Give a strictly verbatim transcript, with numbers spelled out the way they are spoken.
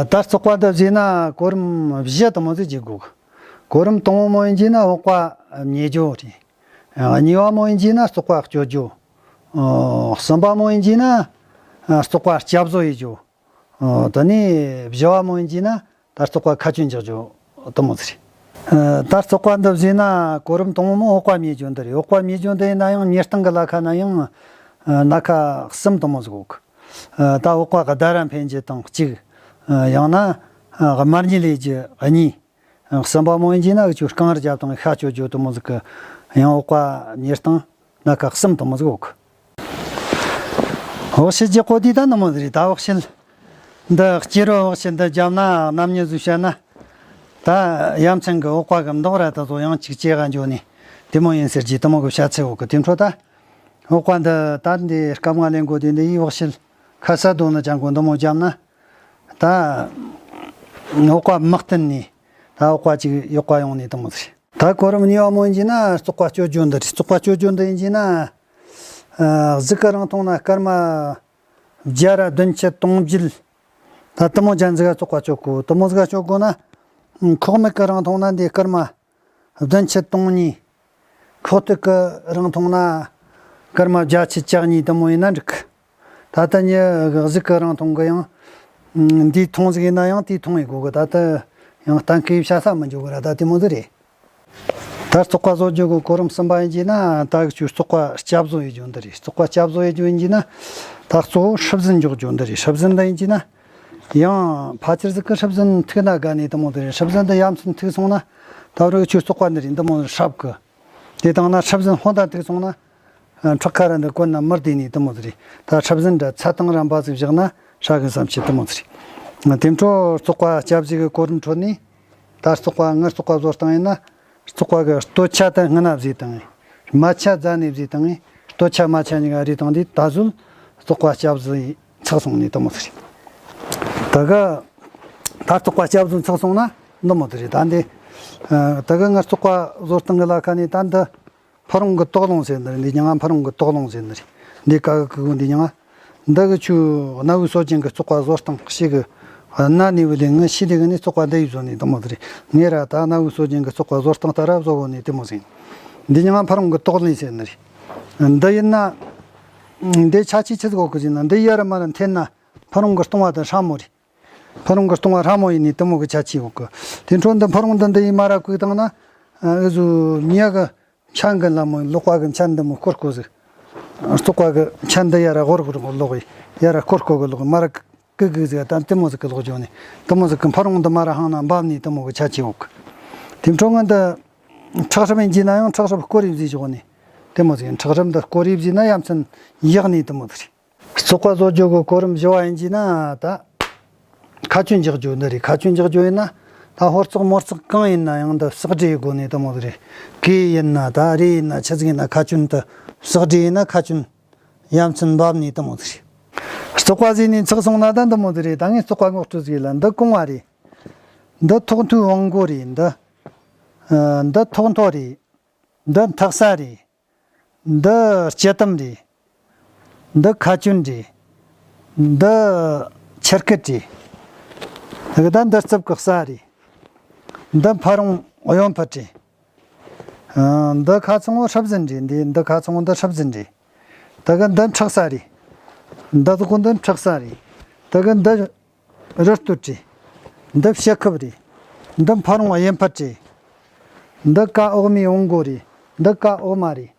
ད་བཙོག་པ་འདི་བཟོས་ན་གོ་རིམ་བཞི་དེ་མོ་ཟིག་བྱེད་དགོས། གོ་རིམ་དང་པོ་མོ་ཡིན་གྱི་ན་འོག་པ་མཉེ་རྒྱུ་རེད། གཉིས་པ་མོ་ཡིན་གྱི་ན་བཙོག་པ་གཅོད་རྒྱུ། ཨོ། གསུམ་པ་མོ་ཡིན་གྱི་ན་ཨ་བཙོག་པ་སྐྱ་བཟོ་ཡེད་རྒྱུ། ཨོ། དེ་ནས་བཞི་བ་མོ་ཡིན་གྱི་ན་ད་བཙོག་པ་ཁ་གཅོད་འཇོག་རྒྱུ་དེ་མོ་ཟིག་རེད། ཨ་ད་བཙོག་པ་འདི་བཟོས་ན་གོ་རིམ་དང་པོ་མོ་འོག་པ་མཉེ་རྒྱུ་འདི་རེད། འོག་པ་མཉེ་རྒྱུ་འདི་ཡིན་ན་ཡང་མཉེ་སྟངས་ཀྱི་ལ་ཁ་ན་ཡང་ཨ་སྣ་ཁ་གསུམ་དེ་མོ་ཟིག་ཡོད་གི། ཨ་ད་འོག་པ་གི་ཟླ་ར་འཕེན་རྒྱུ་དང་གཅིག། ཨ་ཡང་ན་ཨ་དམར་མཉེ་ལས་རྒྱུ་གཉིས། གསུམ་པ་མོ་ཡིན་གྱི་ན་ཁྱོད་རྐང་རྒྱབ་དང་ཤ་གཅོད་རྒྱུ་དེ་མོ་ཟིག་གི། ཡང་འོག་པ་མཉེ་སྟངས་སྣ་ཁ་གསུམ་དེ་མོ་ཟིག་ཡོད་གི། འོག་ཕྱིལ་གྱི་གོ་དུས་ད་འདི་མོ་ཟིག་རེད། ད་འོག་ཕྱིལ་འདི་སྐྱེ་རུ་འོག་ཕྱིལ་འདི་བརྒྱབ་ན་གནམ་ཉི་ཟིག་བཤད་ན། ད་ཡ་མཚན་གི་འོག་པ་གི་མདོག་ར་ད་ཚོ་ཡང་གཅིག་སྐྱེ་ག་འགྱོ་ནི་དེ་མོ་ཡིན་ཟེར་གྱི་དེ་མོ་གི་བཤད་ཚུལ་ཡོད་གི། དེ་འཕྲོ་ད་འོག་པ་འདི་ད་འདི་སྐབས་ང་ལེན་གོ་དུས་འདི་ཡི་འོག་ཕྱིལ་ཁ་ས་དོ་ནི་ཅང་གོ་འདི་མོ་བརྒྱབ་ན། ད་འོག་པ་མི་བརྟན་ནས་ད་འོག་པ་ཅིག་ཡོག་པ་ཡོང་ནས་དེ་མོ་ཟིག་རེད། ད་གོ་རིམ་གཉིས་པ་མོ་ཡིན་གྱི་ན་བཙོག་པ་གཅོད་རྒྱུ་འདི་རེད། བཙོག་པ་གཅོད་རྒྱུ་འདི་ཡིན་གྱི་ན་ཨ་གཟུགས་ཀྱི་རིང་ཐུང་ན་སྐར་མ་བརྒྱ་ར་བདུན་ཅུ་དོན་བརྒྱད། ད་དེ་མོ་ཅན་ཟིག་ག་བཙོག་པ་གཅོད་དགོས། དེ་མོ་ཟིག་ག་གཅོད་དགོས་ན་ཁོག་མིག་གི་རིང་ཐུང་ན་འདི་སྐར་མ་བདུན་ཅུ་དོན་གཉིས། ཁོག་སྟོད་ཀྱི་རིང་ཐུང་ན་སྐར་མ་བརྒྱད་ཅུ་གྱ་གཉིས་དེ་མོ་ཡིན་ན་འགྲིག་གི། ད་ལྟ་ཉི་གཟུགས་ཀྱི་རིང་ཐུང་གི་ཡང་འདིའི་ཐུང་ཟིག་ཡིན་ན་ཡང་དེའི་ཐུང་ཡིན་དགོས་གི། ད་ལྟ་ཡང་གཏན་འཁེལ་བྱ་ས་མི་འཇོག་གི་ར། ད་དེ་མོ་ཟིག་རེད། ད་བཙོག་པ་བཟོ་རྒྱུ་གི་གོ་རིམ་གསུམ་པ་ཡིན་གྱི་ན་ད་གི་ཆུ་བཙོག་པ་སྐྱ་བཟོ་ཡེད་རྒྱུ་འདི་རེད། བཙོག་པ་སྐྱ་བཟོ་ཡེད་རྒྱུ་ཡིན་གྱི་ན་ད་གཙོ་བོ་སྲིབ་ཟིན་འཇོག་རྒྱུ་འདི་རེད། སྲིབ་ཟིན་འདི་ཡིན་གྱི་ན་ཡང་ཕལ་ཆེར་ཟིག་གི་སྲིབ་ཟིན་ཐུག་ན་དགའ་ནས་དེ་མོ་དེ་རེད། སྲིབ་ཟིན་འདི་ཡ་མཚན་ཐུག་སོང་ན་ད་རུ་ཆུ་བཙོག་པ་འདི་རེད། འདི་མོ་སྲབ་གི། དེ་དང་ན་སྲིབ་ཟིན་ཧོན་ད་ཐུག་སོང་ན་ཁྲག་ཁ་ར་འདི་གོན་ན་མི་བདེ་ནས་དེ་མོ་དེ་རེད། ད་སྲིབ་ཟིན་འདྲ་ཚད་དང་རན་པ་ཟིག་བཞག་ན་ཧྲ་གི་བསམ་ཤེས་དེ་མོ་དེ་རེད། དེ་འཕྲོ་བཙོག་པ་སྐྱ་བཟོ་གི་གོ་རིམ་ཁྲོད་ནས། ད་བཙོག་པ་ངར་བཙོག་པ་བཟོ་སྟངས་ཡིན་ན། བཙོག་པ་གི་སྟོད་ཆ་དེ་སྔ་ན་བཟོས་བཏང་ངས། སྨད་ཆ་རྫ་ནས་བཟོས་བཏང་ངས། སྟོད་ཆ་སྨད་ཆ་གཉིས་ཀ་རེད་བཏང་དུས་ད་གཟོད་བཙོག་པ་སྐྱ་བཟོ་ཡི་ཚགས་སོང་ནས་དེ་མོ་ཟིག་རེད། ད་གི་ད་བཙོག་པ་སྐྱ་བཟོ་ཚགས་སོང་ན་འདི་མོ་དེ་རེད། ད་འདི་ད་གི་ངར་བཙོག་པ་བཟོ་སྟངས་གི་ལ་ཁ་ནས་ད་འདི། ཕ་རོང་གི་དོག་ལོང་ཟེར་ནི་རེད། འདི་མྱིང་ང་ཕ་རོང་གི་དོག་ལོང་ཟེར་ནི་རེད། འདི་ཀ་གི་ཀི་གུ་འདི་མྱིང་ང་། འདི་གི་ཆུ་གནའ་བོའི་སྲོལ་རྒྱུན་གི་བཙོག་པ་བཟོ་སྟངས་ཤིག་གི། གནའ་ནས་བུད་ལས་ངི་ཤི་ལས་གི་ནི་བཙོག་པ་འདི་ཡི་བཟོ་ནི་དེ་མོ་ཟིག་རེད། ངས་ར་ད་གནའ་བོའི་སྲོལ་རྒྱུན་གི་བཙོག་པ་བཟོ་སྟངས་ལྟར་ར་བཟོ་གོ་ནི་དེ་མོ་ཟིག་འདི་མྱིང་ང་ཕ་རོང་གི་དོག་ལོང་ཟེར་ནི་རེད། འདི་ཡིན་ན། འདི་ཆ་ཆེ་ཆི་ཟིག་གོ་གི་ཟིན་ན་འདི་ཡ་ར་མ་ར་འཐེན་ན་ཕ་རོང་གི་སྟོང་བ་དང་ཧྲ་མོ་རེད། ཕ་རོང་གི་སྟོང་བ་ཧྲ་མོ་ཡིན་ནི་དེ་མོ་གི་ཆ་ཆེ་གོ་གི། དེ་འཕྲོ་འདི་ཕ་རོང་འདི་འདི་ཡི་མ་ར་བཀུག་བཏང་ན། ཨ་ཨུ་ཟུ་མྱི་གི། མཆན་གི་ལ་མོ་ལོག་པ་གི་མཆན་འདི་མོ་སྐོར་སྐོར་ཟིག་བཙོག་པ་གི་མཆན་འདི་ཡ་ར་ཧོར་ཧོར་ཧོར་ལོག་ཡི་ཡ་ར་སྐོར་སྐོར་གི་ལོག་མ་ར་ཀི་ཀི་ཟིག་ད་དེ་མོ་ཟིག་གི་ལོག་འཇོག་ནི་དེ་མོ་ཟིག་གི་ཕ་རོང་འདི་མ་ར་ཧང་ན་འབབ་ནི་དེ་མོ་གི་ཆ་ཆེ་འོག་དེ་འཕྲོ་ང་འདི་ཁྲག་ཧྲབ་ཡིན་གྱི་ན་ཡང་ཁྲག་ཧྲབ་སྐོར་ཡི་བཟི་འཇོག་ནི་དེ་མོ་ཟིག་ཁྲག་ཧྲབ་འདི་སྐོར་ཡི་བཟི་ན་ཡ་མཚན་ཡག་ནི་དེ་མོ་ཟིག་བཙོག་པ་བཟོ་རྒྱུ་གི་གོ་རིམ་བཞི་བ་ཡིན་གྱི་ན་ད། ཁ་གཅོད་འཇོག་རྒྱུ་འདི་རེད། ཁ་གཅོད་འཇོག་རྒྱུ་ཡིན་ན་ད་ཧོར་བཙོག་མོར་བཙོག་གང་ཡིན་ན་ཡང་འདི་བསྲེག་སྒྲིལ་ཡི་སྒོ་ནས་དེ་མོ་ཟིག་རེད། གོས་ཡིན་ན་ད་རས་ཡིན་ན་ཆི་ཟིག་ཡིན་ན་ཁ་གཅོད་དེ་བསྲེག་སྒྲིལ་ཡིན་ན་ཁ་གཅོད་ཡ་མཚན་འབབ་ནས་དེ་མོ་ཟིག་རེད། བཙོག་པ་བཟོས་ནས་ཚགས་སོང་ན་ད་འདི་མོ་ཟིག་རེད། ད་ངས་བཙོག་པ་ངོ་སྤྲོད་ཟིག་ལ་འདི་གོང་བ་རེད། འདི་ཐོག་མཐོའི་བང་མགོ་རེད། འདི་ཨ་འདི་ཐོག་མཐོ་རེད། འདི་འཐག་ས་རེད། འདི་སྐྱི་ཏམ་རེད། འདི་ཁ་གཅོད་རེད། འདི་ཆུ་སྐེད་རེད། ད་འདི་རྩིབ་ཀྱི་ས་རེད། འདི་ཕ་རོང་གཡོན་ཕུད་རེད། ཨ་འདི་ཁ་ཚང་བོ་ཧྲབ་ཟིན་རེད། འདི་འདི་ཁ་ཚང་བོ་འདི་ཧྲབ་ཟིན་རེད། ད་གི་འདི་འཁྲག་ས་རེད། འདི་ཚོ་གོ་འདི་འཁྲག་ས་རེད། ད་གི་འདི་རི་སྟོད་རེད། འདི་ཕྱི་ཁབ་རེད། འདི་ཕ་རོང་གཡོན་ཕུད་རེད། འདི་ཀ་འོག་མའི་འོང་སྒོ་རེད། འདི་ཀ་འོག་མ་རེད།